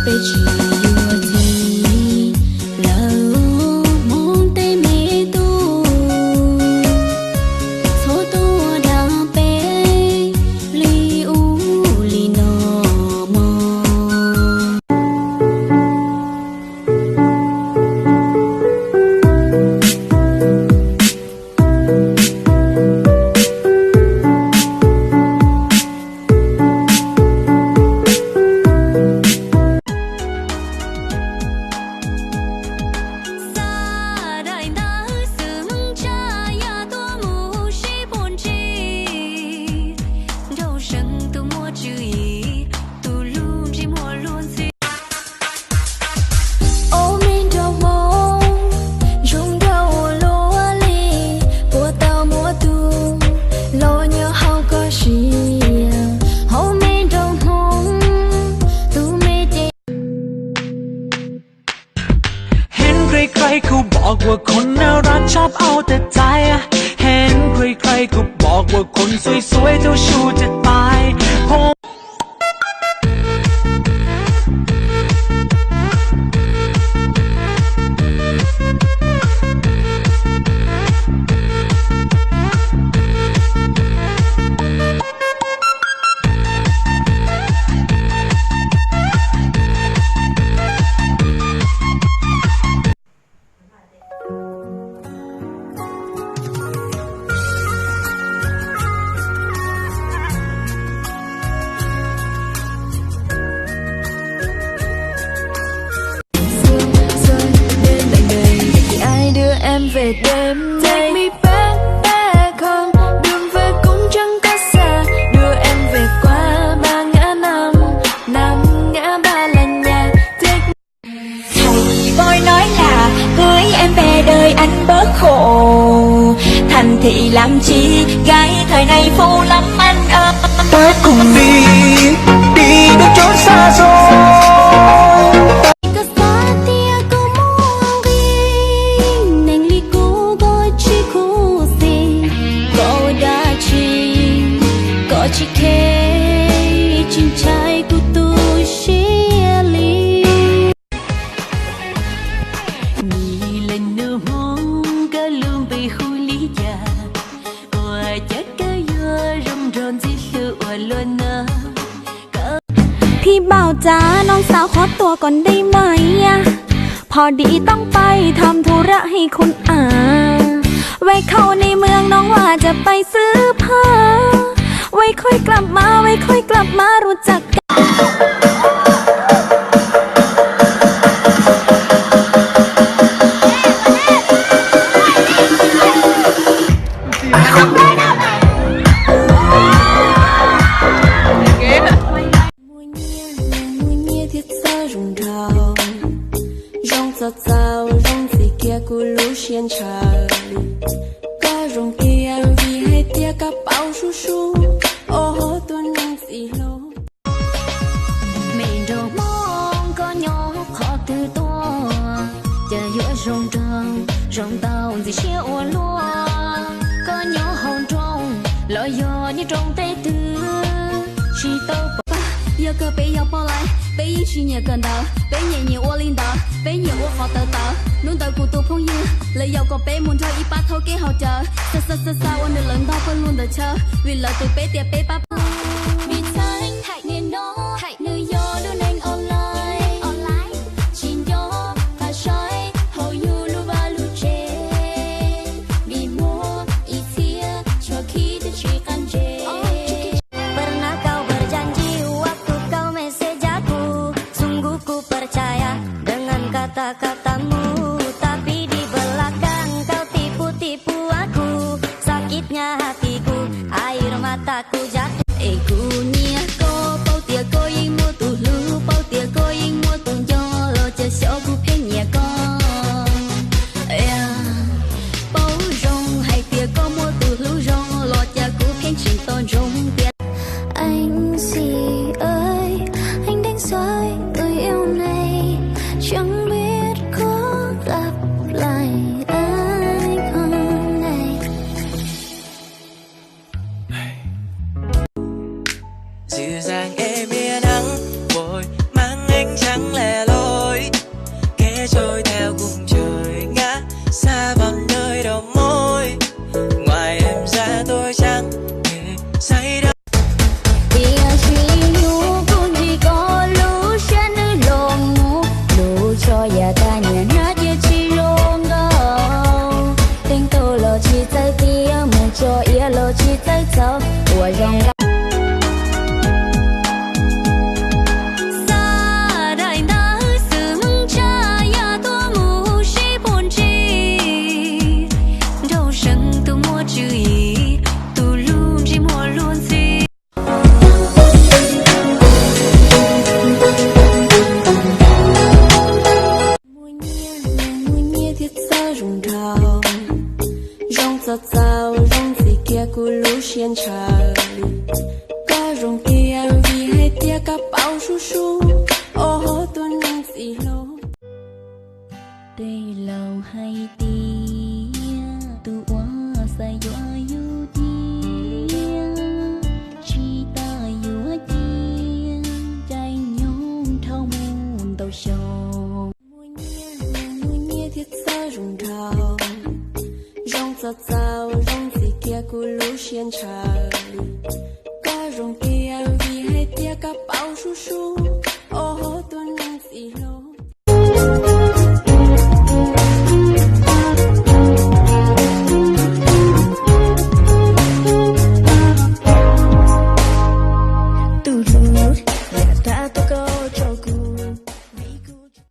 Peb tsis yuav txiv lawm, Hmoob tej me tub, txhob tuaj dag peb li ub li no mog. Ua me nraug Hmoob, zoo nraug ua luaj li, puas tau muaj tus los nyob hauv koj sia, hauv me nraug Hmoob, tus me ces เห็นใครๆก็บอกว่าคนน่ารักชอบเอาแต่ใจ เห็นใครๆก็บอกว่าคนสวยๆเจ้าชู้จะตาย ผม Ai đưa em về đêm nay. Take me back, back home. Đường về cũng chẳng có xa. Đưa em về qua ba ngã năm, năm ngã ba là nhà. Take Thầy bói nói là cưới em về đời anh bớt khổ. Thành thị làm chi, gái thời nay phô lắm anh ơi. Ta cùng đi, đi đến chốn xa xôi. Koj xav tias koj muaj nqi, neeg li kuv koj tsis khuv xim. Koj ua dab tsi, koj tsis khe, tsis ntshai kuv tu siab li. Nws lem nus Hmoob, koj lub npe hu li cas? Ua cas koj yuav zoo nrog ntxim hlub ua luaj no? Koj พี่บ่าวจ๋า น้องสาวขอตัวก่อนได้ไหมอะ พอดีต้องไปทำธุระให้คุณอา ไว้เข้าในเมือง น้องว่าจะไปซื้อผ้า ไว้ค่อยกลับมา ไว้ค่อยกลับมา รู้จักกัน Muaj nyiaj, muaj nyiaj thiab txawj zoo nraug, zoo txaus txaus, zoo ntxim kiag kuv lub siab ntshaw. Koj zoo tiag vim hais tias koj paub sub sub, o hov tus neeg txim hlub. Me nraug Hmoob, koj nyob qhov twg tuaj, cas yuav zoo nraug, zoo tau ntxim siab ua luaj. Koj nyob hauv nroog los yog nyob rau teb twg, tsis tau pom. Yog kawg peb yog poj laib, peb yeej tsis nyiam kawm ntawv, peb nyiam nyiam ua li ntawd, peb nyiam ua qhov tawv tawv. Hnub ntawd kuv tus phooj ywg lawv yaum kom peb mus nrog ib pab thauj kev haus cawv, xa xa xa xa ua nws lawv ntog pawg lug ntawd chaw, vim lawv tus peb tias peb pab. Vim txheej niaj hnub nws yog lub neej online, tsis nco qab saib hauv yus lub vaj lub tsev, vim muaj ib txhia tshuav khib twb tsis qab ntse. Pernah kau berjanji waktu kau message aku, sungguh ku percaya dengan kata-katamu, tapi di belakang kau tipu-tipu aku, sakitnya hatiku, air mataku jatuh. Es kuv nyiam koj, paub tias koj yeej muaj tus hlub, paub tias koj yeej muaj tus nco, los cas xyov kuv pheej nyiam koj. Paub zoo hais tias koj muaj tus hlub zoo, los cas kuv pheej tsis tau ntsoov tias. Anh gì ơi, anh đánh giá người yêu này chẳng biết ntshaw li. Koj zoo tiag vim hais tias koj paub sub sub, o ho tus neeg txim hlo. Tej laus hais tias tus uas xav yuav yus tiag, tsis tas yuav cia, caij nyoog dhau mus ntau xyoo. Muaj nyiaj, muaj nyiaj thiab txawj zoo nraug, zoo txaus txaus zoo ntxim kiag kuv lub siab ntshaw li. Koj zoo tiag vim hais tias koj paub sub sub, o ho tus neeg txim hlo.